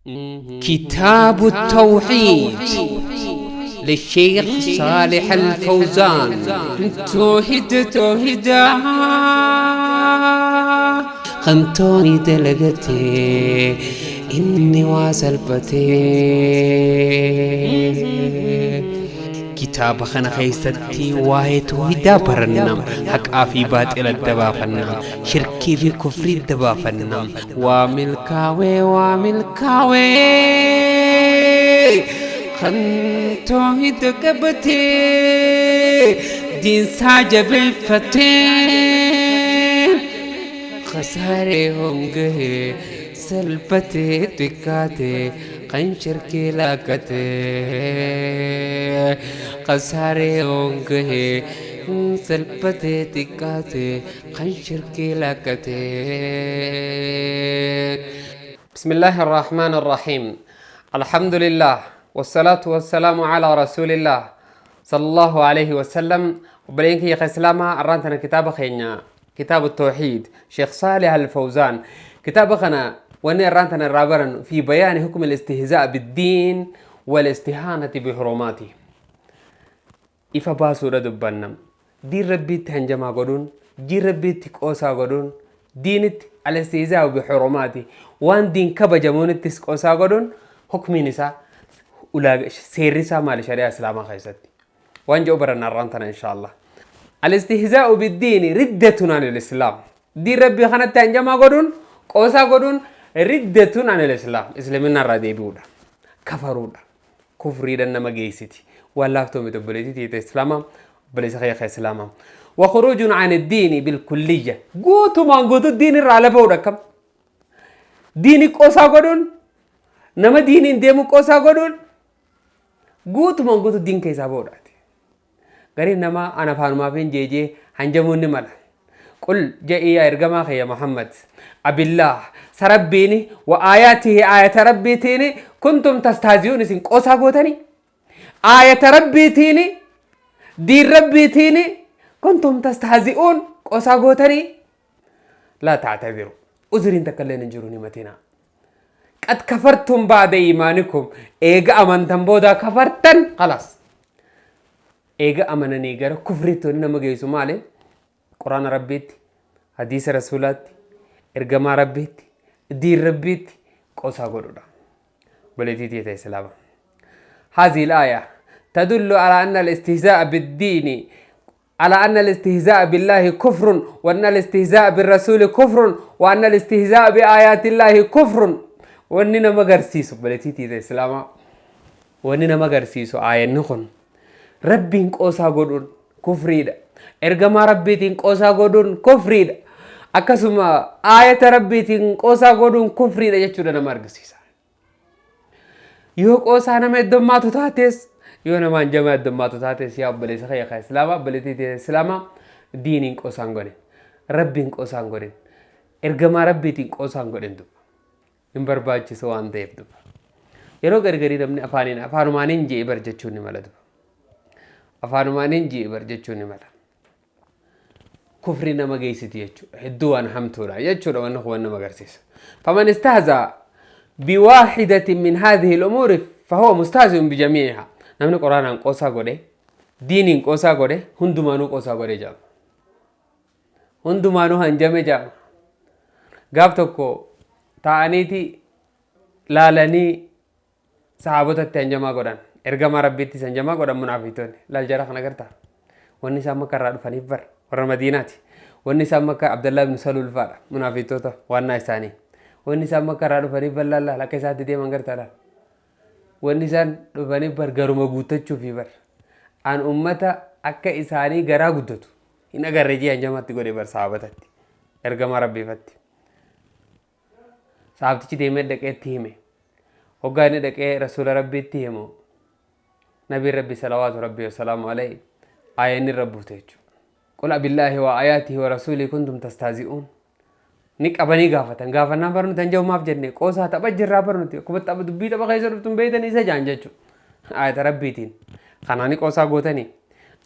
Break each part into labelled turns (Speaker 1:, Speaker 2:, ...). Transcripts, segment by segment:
Speaker 1: كتاب التوحيد للشيخ صالح الفوزان. توحيد توحيدا خنتوني دلقتي إني واسلبتي. Kitaaba kana keessatti waa'ee tawhiidaa baranna, haqaa fi baaxila adda baafanna, shirkii fi kufrii adda baafanna. Waa milkaawee, waa milkaawee kan tawhiida qabatee diinsaa jabeeffatee, khasaaree hongahee salphatee xiqqaatee kan shirkii laakkatee, khasaaree hongahee salphatee xiqqaatee kan shirkii laakkatee. بسم الله الرحمن الرحيم، الحمد لله والصلاة والسلام على رسول الله صلى الله عليه وسلم. وبلينك يا إسلاما أرانتنا كتاب خينا كتاب التوحيد شيخ صالح الفوزان. كتاب خنا واني أرانتنا الرابرا في بيان حكم الاستهزاء بالدين والاستهانة بحرماته. Ifa baasuudha dubbanna. Diin Rabbiitti hanjamaa godhuun, diin Rabbiitti qoosaa godhuun, diinitti الاستهزاء بحرماته, waan diin kabajamuunittis qoosaa godhuun, hukmiin isaa, seerri isaa maali shari'aa Islaamaa keessatti waan jedhu baranna arraan tana insha Allah. الاستهزاء بالدين ردة عن الإسلام. Diin Rabbii kanatti hanjamaa godhuun, qoosaa godhuun ردة عن الإسلام, islaamina irraa deebi'uudha, kafaruudha, kufriidhaan nama geessiti. Waan laaftoo miti, obboleettii tiita Islaamaa, obboleessa kiyya Islaamaa. وخروج عن الدين بالكلية, guutumaan guutuu diin irraa ala ba'uudha. Akkam diini qoosaa godhuun, nama diiniin deemu qoosaa godhuun, guutumaan guutuu diin keessaa ba'uudhaati. Gariin namaa ana afaanumaaf hin jeejee hanjamuun ni mala. قل je'ii yaa ergamaa kiyya Muhammad, أبالله sarabbiini وآياته aayata Rabbiitiini كنتم تستهزئون isin qoosaa gootanii, aayata Rabbiitiini, diin Rabbiitiini كنتم تستهزئون qoosaa gootanii. لا تعتذروا, uzuriin takka illee hin jiru himatina. قد كفرتم بعد إيمانكم, eega amantan booda kafartan, خلاص. Eega amananii gara kufriitti wanni nama geessu maali? Quraana Rabbiitti, hadiisa Rasuulaatti, ergamaa Rabbiitti, diin Rabbiitti qoosaa godhudha. Obboleettii ta'e Islaama. هذه الآية تدل على أن الاستهزاء بالدين، على أن الاستهزاء بالله كفر، وأن الاستهزاء بالرسول كفر، وأن الاستهزاء بآيات الله كفر. Wanni nama garsiisu, obboleettii ta'e Islaamaa, wanni nama garsiisu aayanni kun Rabbiin qoosaa godhuun kufriidha, ergamaa Rabbiitiin qoosaa godhuun kufriidha, akkasuma aayata Rabbiitiin qoosaa godhuun kufriidha jechuudha nama argisiisa. Yoo qoosaa nama heddummaatu taates, yoo nama hanjamaa heddummaatu taates, yaa obboleessa kiyya kan Islaamaa, obboleettii ta'e Islaamaa, diiniin qoosaan godhin, Rabbiin qoosaan godhin, ergamaa Rabbiitiin qoosaan godhin duba hin barbaachisu waan ta'eef duba. Yeroo gargarii namni afaaniin afaanumaaniin je'e bar jechuun ni mala duba. Afaanumaaniin je'e bar jechuun ni mala. Kufri nama geessiti jechuudha. Hedduu waan hamtuudha jechuudha wanni kun waan nama agarsiisa. فمن استهزأ بواحدة من هذه الأمور فهو مستهزئ بجميعها. Namni Quraanaan qoosaa godhe, diiniin qoosaa godhe, hundumaanuu qoosaa godhe jedhama. Hundumaanuu hanjame jedhama. Gaaf tokko taa'aniiti laalanii sahaabotatti hanjamaa godhan. Ergamaa Rabbiittis hanjamaa godhan munaafiqtoonni. Laal jara kana gartaa. Wanni isaan Makka irraa dhufaniif bar warra Madiinaati. Wanni isaan Makka Abdallaa ibn Saluul fa'aadha. Munaafiqtoota waannaa isaanii. Wanni isaan Makka irraa dhufaniif bar laal akka isaatti deeman gartaa laal. Wanni isaan dhufaniif bar garuma guuttachuufi bar. An ummata akka isaanii garaa guddatu hin agarre jee hanjamaatti godhe bar sahabatatti. Ergamaa Rabbiifatti. Sahabtichi deemee dhaqee itti hime. Hoggaa inni dhaqee Rasuula Rabbiitti himu, Nabiin Rabbi صلوات ربي وسلامه عليه aayanni irra buute jechuudha. قل أبالله وآياته ورسوله كنتم تستهزئون. Ni qabanii gaafatan. Gaafannaan bar nuti hanjamu maaf jenne, qoosaa tapha jirraa bar nuti akkuma tapha dubbii tapha keessa dhuftu beeytanii isa jaan jechuudha. Ayata Rabbiitiin. Kanaani qoosaa gootanii.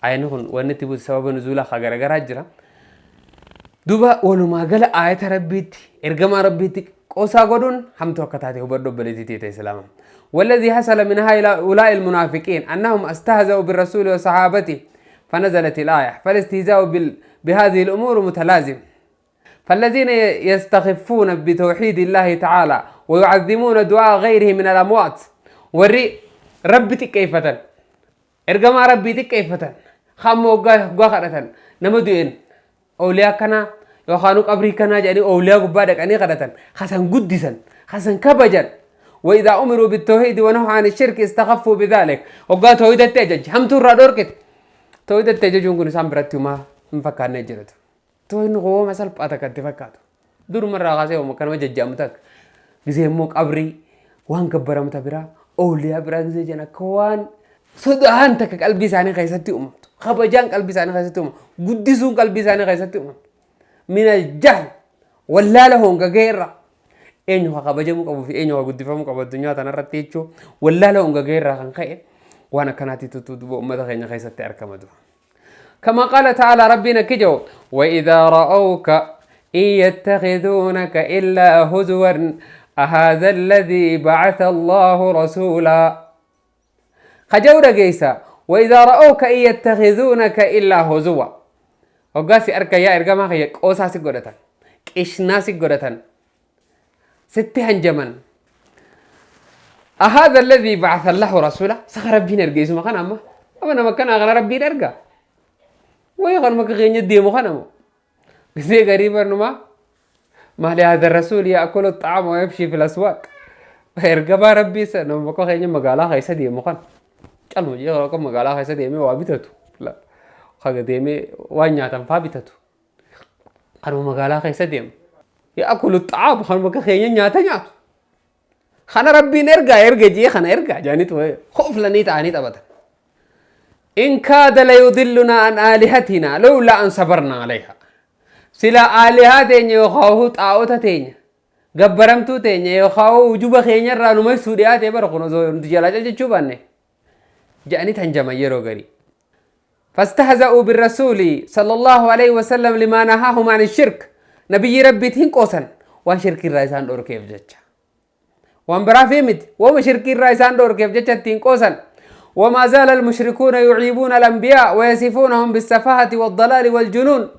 Speaker 1: Ayanni kun wanni itti buute sababa nuzuulaa haa garagaraa jira. Duba walumaa gala ayata Rabbiitti, ergamaa Rabbiitti Qoosaa godhuun hamtuu akka taate hubadhu obboleettii teeta Islaama. والذي حصل من هؤلاء المنافقين أنهم استهزأوا بالرسول وصحابته فنزلت الآية. فالاستهزاء بهذه الأمور متلازم. فالذين يستخفون بتوحيد الله تعالى ويعظمون دعاء غيره من الأموات، warri Rabbi xiqqeeffatan, ergamaa Rabbii xiqqeeffatan, hamma waggaa kadhatan nama du'een ooliyaa kanaa yookaan qabrii kanaa jedhanii ooliyaa gubbaa dhaqanii kadhatan, hasan guddisan, hasan kabajan. وإذا أمروا بالتوحيد ونهوا عن الشرك استخفوا بذلك. Waggaa tawhiidatti ajaji, hamtuu irraa dhorkite, tawhiidatti ajajuun kun isaan biratti humaa hin fakkaannee jiratu. Tawhiidni qooma salphaa takka itti fakkaatu. Duruma irraa kaasee hooma kanama jajjaamu takka. Gisee immoo qabrii waan gabbaramta biraa, ooliyaa biraa gisee jiran akka waan sodaan takka qalbii isaanii keessatti uumamtu. Kabajaan qalbii isaanii keessatti uumamu. Guddisuun qalbii isaanii keessatti uumamu. من الجهل wallaala hongagee irraa, eenyu haa kabajamuu qabuu fi eenyu haa guddifamuu qabu addunyaa tanarratti jechuun wallaala hongagee irraa kan ka'e waan akkanaatiitu duuba uummata keenya keessatti argama duuba. كما قال تعالى، ربنا كجو: وإذا رأوك إن يتخذونك إلا هزوا أهذا الذي بعث الله رسولا. خجو رجيسا: وإذا رأوك إن يتخذونك إلا هزوا. Hoggaa si arka yaa ergamaa kiyya, qoosaa si godhatan, qishnaa si godhatan, sitti hanjaman. أهذا الذي بعث الله رسولا. Saka Rabbiin erge isuma kana? Amma nama kanaa kana Rabbiin erga wayi kanuma ka keenya deemu kana moo gisee garii barnuma ما لهذا الرسول يأكل الطعام ويمشي في الأسواق. Ergamaa Rabbii isa nama bakka keenya magaalaa keessa deemu kan calma jee akka magaalaa keessa deemee waa bitatu, haga deemee waan nyaatan faa bitatu, kanuma magaalaa keessa deemu, يأكل الطعام, kanuma akka keenya nyaata nyaatu kana Rabbiin ergaa erga jee kana ergaa jaanitu koflanii ta'anii taphatan. إن كاد ليضلنا عن آلهتنا لولا أن صبرنا عليها. Sila aalihaa teenya yookaan xaa'ota teenya, gabbaramtuu teenya yookaan ujuba keenya irraa nu maysuu dhiyaatee bara kun osoo nuti jalaa jechuu baanne jedhanii tanjaman yeroo garii. فاستهزأوا بالرسول صلى الله عليه وسلم لما نهاهم عن الشرك. نبي ربي تهين قوسا وان شرك الرئيسان دور كيف جتشا وان برافي مت وما شرك الرئيسان دور كيف جتشا تين قوسا. وما زال المشركون يعيبون الأنبياء ويصفونهم بالسفاهة والضلال والجنون.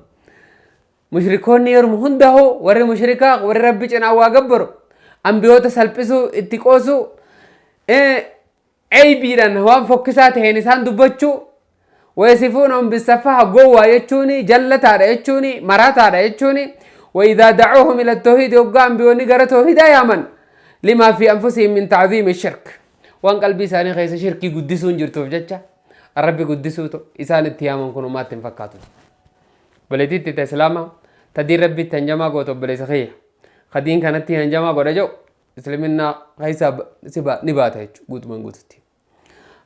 Speaker 1: Mushrikoonni yeruma hundahu, warri mushrikaa, warri Rabbi cinaa waa gabbaru, ambiyoota salphisuu, itti qoosuu, eybiidhaan waan fokkisaa taheen isaan dubbachuu. ويصفونهم بالسفاهة, gowwaa jechuuni, jallataadha jechuuni, maraataadha jechuuni. وإذا دعوهم إلى التوحيد, yoggaa ambiyoonni gara tawhiidaa yaaman, لما في أنفسهم من تعظيم الشرك, waan qalbii isaanii keessa shirkii guddisuun jirtuuf jecha Rabbi guddisuutu isaan itti yaaman kun umaatti hin fakkaatu. Obboleettiitti ta Islaamaa tadiin Rabbi itti hanjamaa gootu, obboleessa kiyya kadiin kanatti hanjamaa godha jedhu isliminnaa keessaa ni baata jechuudha guutumaan guututti.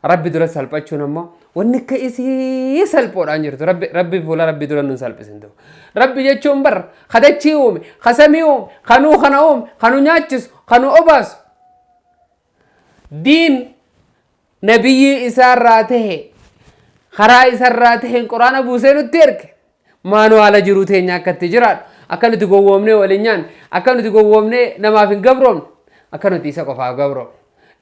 Speaker 1: Rabbi dura salphachuun ammoo wanni akka isii salphoodhaan jirtu. Rabbi fuula Rabbi dura nun salphisin ta'u. Rabbi jechuun bar kadachii uume, kasamii uume, kanuu kana uume, kanu nyaachisu, kanu obaasu. Diin nabiyyi isaarraa tahe, karaa isarraa taheen Quraana buusee nutti erge. Maanuu haala jiruu teenya akkatti jiraadhu, akka nuti gowwoomnee waliin nyaanne, akka nuti gowwoomnee namaaf hin gabroomne, akka nuti isa qofaaf gabroomne.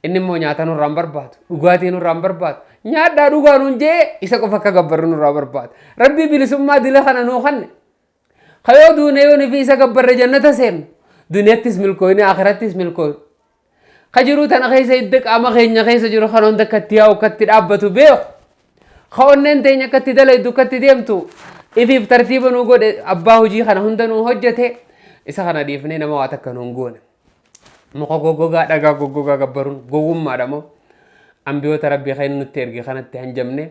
Speaker 1: Inni immoo nyaata nurraa hin barbaadu, dhugaatii nurraa hin barbaadu. Nyaadhaa dhugaa nuun jee isa qofa akka gabbarru nurraa barbaadu. Rabbii bilisummaa dila kana nuu kanne. Kayoo duune yoo nufi isa gabbarre jannata seennu. Duniyattis milkooyne, akhirattis milkooyne. Ka jiruu tana keessa hidda qaama keenya keessa jiru kan hunda akkatti yaa'u, akkatti dhaabbatu beeku. Ka onneen teenya akkatti dalaydu, akkatti deemtu ifiif tartiiba nuu godhe, abbaa hojii kana hunda nuu hojjete, isa kana dhiifnee nama waa takka nuun goone. Muka goggogaa, dhagaa goggogaa gabbaruun gowwummaadha moo ambiyoota Rabbii kan nutti erge kanatti hanjamne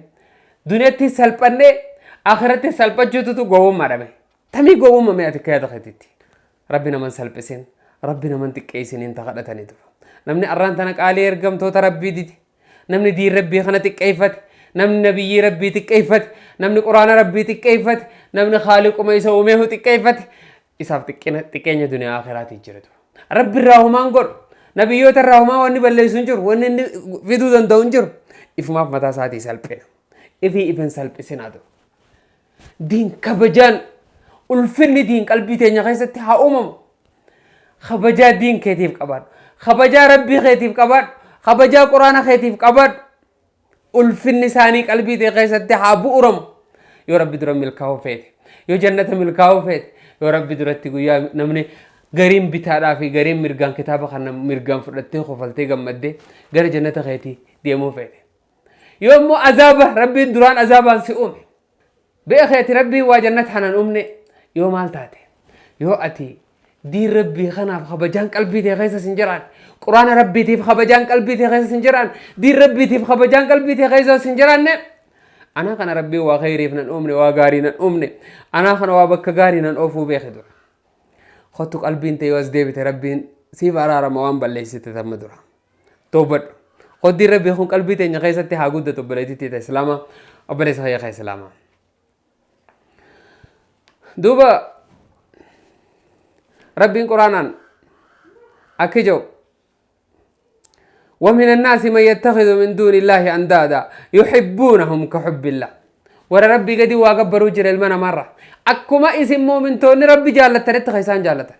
Speaker 1: duniyatti salphannee akhiratti salphachuututu gowwummaadha mee? Tamii gowwumma mee ati akka yaada keetitti? Rabbi naman salphisin, Rabbi naman xiqqeessiniin ta kadhatanii tura. Namni arraan tana qaalii ergamtoota Rabbii dide, namni diin Rabbii kana xiqqeeffate, namni nabiyyii Rabbii xiqqeeffate, namni Quraana Rabbii xiqqeeffate, namni Khaaliquma isa uumeehu xiqqeeffate, isaaf xiqqeenya duniyaa akhiraatii jira tura. Rabbi irraa homaan godhu, nabiyyoota irraa homaa wanni balleessu hin jiru, wanni inni fiduu danda'u hin jiru. Ifumaaf mataa isaatii salphina. Ifii ifin salphisinaa tura. Diin kabajaan, ulfinni diin qalbii teenya keessatti haa uumamu. Kabajaa diin keetiif qabaadhu. Kabajaa Rabbii keetiif qabaadhu. Kabajaa Quraana keetiif qabaadhu. Ulfinni isaanii qalbii tee keessatti haa bu'uramu. Yoo Rabbi dura milkaa'uu feete, yoo jannata milkaa'uu feete, yoo Rabbi duratti guyyaa namni gariin bitaadhaa fi gariin mirgaan kitaaba kana mirgaan fudhattee kofaltee gammaddee gara jannata keetii deemuu feete. Yoo immoo azaaba Rabbiin duraan azaabaan si uume. Beeki ati Rabbiin waa jannata hanan uumne yoo maal taate? Yoo ati diin Rabbii kanaaf kabajaan qalbii tee keessa sin jiraan, Quraana Rabbiitiif kabajaan qalbii tee keessa sin jiraan, diin Rabbiitiif kabajaan qalbii tee keessa sin jiraanne, anaa kana Rabbiin waa kheyriif nan uumne, waa gaarii nan uumne, anaa kana waa bakka gaarii nan oofuu beeki dura. Kottu qalbiin tee yoo as deebite Rabbiin siif araarama waan balleessite tamma dura. Toobadhu. Qoddiin Rabbii kun qalbii teenya keessatti haa guddatu obboleettii ta Islaamaa, obboleessa kiyya ka Islaamaa. Duuba Rabbiin Quraanaan akki jedhu ومن الناس من يتخذ من دون الله أندادا يحبونهم كحب الله ورا ربي قدي واقبروا جرى المنا مرة أكما اسم مؤمن توني ربي جالت تريت خيسان جالت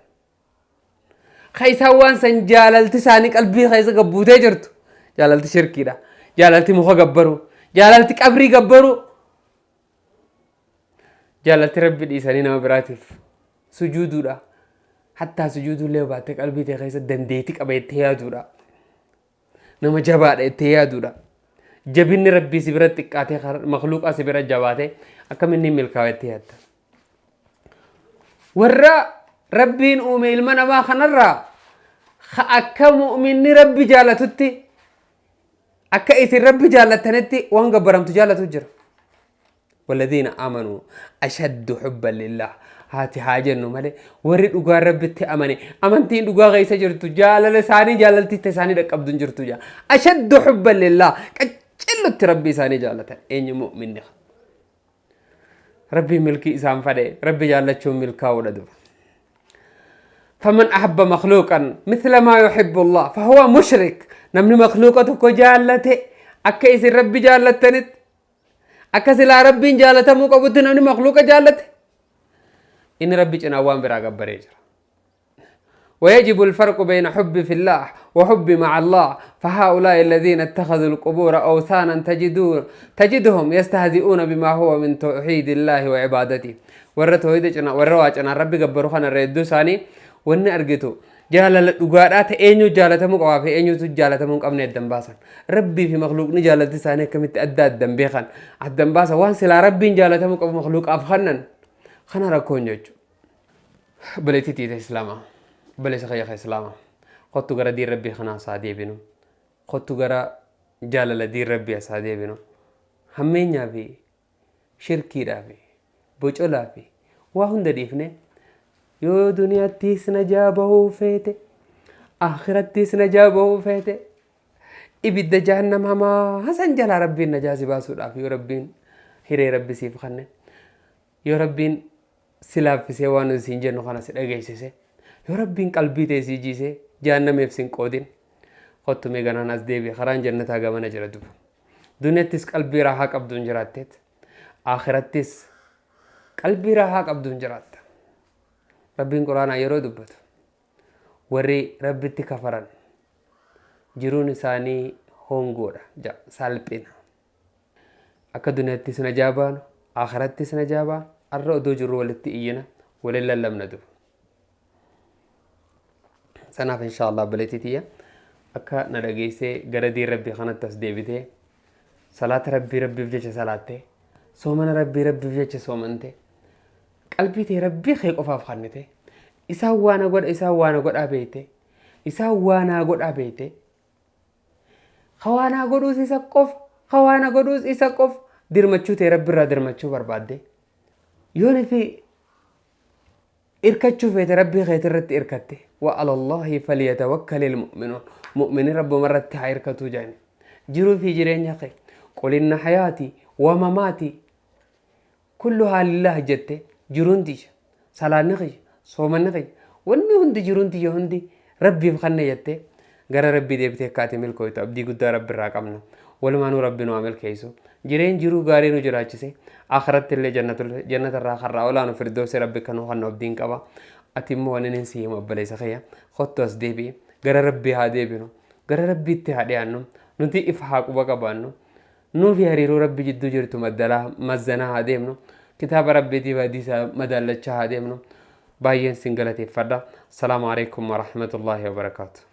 Speaker 1: Ka isaan waan san jaalalti isaanii qalbii keessa gad buutee jirtu jaalalti shirkiidha. Jaalalti muka gabbaruu, jaalalti qabrii gabbaruu, jaalalti rabbi dhiisanii nama biraatiif sujuuduudha. Hattaa sujuuduullee baattee qalbii tee keessa dandeetti qaba jettee yaaduudha. Nama jabaadha jettee yaaduudha. Jabinni rabbii si bira xiqqaatee makluuqaa si bira jabaatee akkamiin milkaa'u jettee yaadda. Warra Rabbiin uume ilma namaa kanarraa ka akka mu'minni Rabbi jaalatutti akka isin Rabbi jaallattanitti waan gabbaramtu jaallatu jira. Walladhiina amanuu ashaddu hubban lillah haati haa jennu malee warri dhugaa Rabbitti amane amantiin dhugaa keessa jirtu jaalala isaanii jaalaltitta isaanii dhaqqabdu hin jirtu jaa. Ashaddu hubban lillah qaccillutti Rabbi isaanii jaallatan eenyu mu'minni. Rabbiin milkii isaan fadhe Rabbi jaallachuun milkaa'uudha duba. Faman ahabba makhluuqan mithla maa yuhibbu Allah fahuwa mushrik. Namni makhluuqa tokko jaallate akka isin Rabbi jaallattanitti akka silaa Rabbiin jaalatamuu qabutti namni makhluuqa jaallate inni Rabbi cinaa waan biraa gabbaree jira. ويجب الفرق بين حب في الله وحب مع الله فهؤلاء الذين اتخذوا القبور أوثانا تجدهم يستهزئون بما هو من توحيد الله وعبادته warra toohida cinaa warra waa cinaa rabbi gabbaru kana irra hedduu isaanii wanni argitu jaalala dhugaadhaa ta'e eenyu jaalatamuu qabaa fi eenyutu jaalatamuu hin qabne addan baasan rabbii fi makluuqni jaalalti isaanii akkamitti adda addan beekan addan baasan waan silaa rabbiin jaalatamuu qabu makluuqaaf kannan kana rakkoon jechuudha. Obboleettii tiyya ta Islaamaa, obboleessa kiyya ka Islaamaa, kottu gara diin Rabbii kanaa as haa deebinu. Kottu gara jaalala diin Rabbii as haa deebinu. Hammeenyaa fi shirkiidhaa fi bocolaa fi waa hunda dhiifne yoo duniyaattiis najaa bahuu feete, akhirattiis najaa bahuu feete, ibidda jahannam hamaa san jalaa Rabbiin najaa si baasuudhaaf yoo Rabbiin hiree Rabbi siif kanne Yoo Rabbiin si laaffisee waan nuti siin jennu kana si dhageessise, yoo Rabbiin qalbii tee sii jiisee jahannameef sin qoodin, kottu mee ganaan as deebi'i karaan jannataa gamana jira duba. Duniyattis qalbii raahaa qabduun jiraatteet, aakhirattis qalbii raahaa qabduun jiraatta. Rabbiin Quraanaa yeroo dubbatu warri Rabbitti kafaran jiruun isaanii hongoodha jedha salphina. Akka duniyattis najaa baanu, aakhirattis najaa baanu, arra odoo jirru walitti iyyina, walin lallabna duba. Sanaaf insha Allah obboleettii tiyya akka na dhageessee gara diin rabbii kanatti as deebitee salaata rabbii rabbiif jecha salaattee soomana rabbii rabbiif jecha soomante qalbii tee rabbii kee qofaaf kannite isaan waana godha isaan waana godhaa beeyte isaan waanaa godhaa beeyte Ka waa naa godhuus isa qofa, ka waa na godhuus isa qofa. Dirmachuu ta'e Rabbi irraa dirmachuu barbaadde. Yoon fi irkachuu feete Rabbii keeti irratti irkatte. Wa alallaahi falyatawakkalil mu'minuun. Mu'minni Rabbuma irratti haa irkatuu jedhani. Jiruu fi jireenya kee. Qul inna hayaati wa mamaati kulluhaa lillaah jette jiruun tiyya salaanni kiyya soomanni kiyya wanni hundi jiruun tiyya hundi rabbiif kanna jette gara rabbii deebitee akka ati milkooytu abdii guddaa rabbi irraa qabna walumaanuu rabbi nu haa milkeessu jireen jiruu gaarii nu jiraachise akhiratti illee jannata irraa karraa olaanu firdoosi rabbi akka nu kannu abdiin qaba. Ati immoo waan inni si himu, obboleessa kiyya, kottu as deebi'i, gara Rabbii haa deebinu, gara Rabbiitti haa dhiyaannu, nuti if haa quba qabaannu, nuufi hariiroo Rabbi jidduu jirtu maddalaa mazzanaa haa deemnu, kitaaba Rabbiitiif hadiisa madaallachaa haa deemnu. Baay'een sin galateeffadha. Assalaamu alaikum warahmatullaahi wabarakaatu.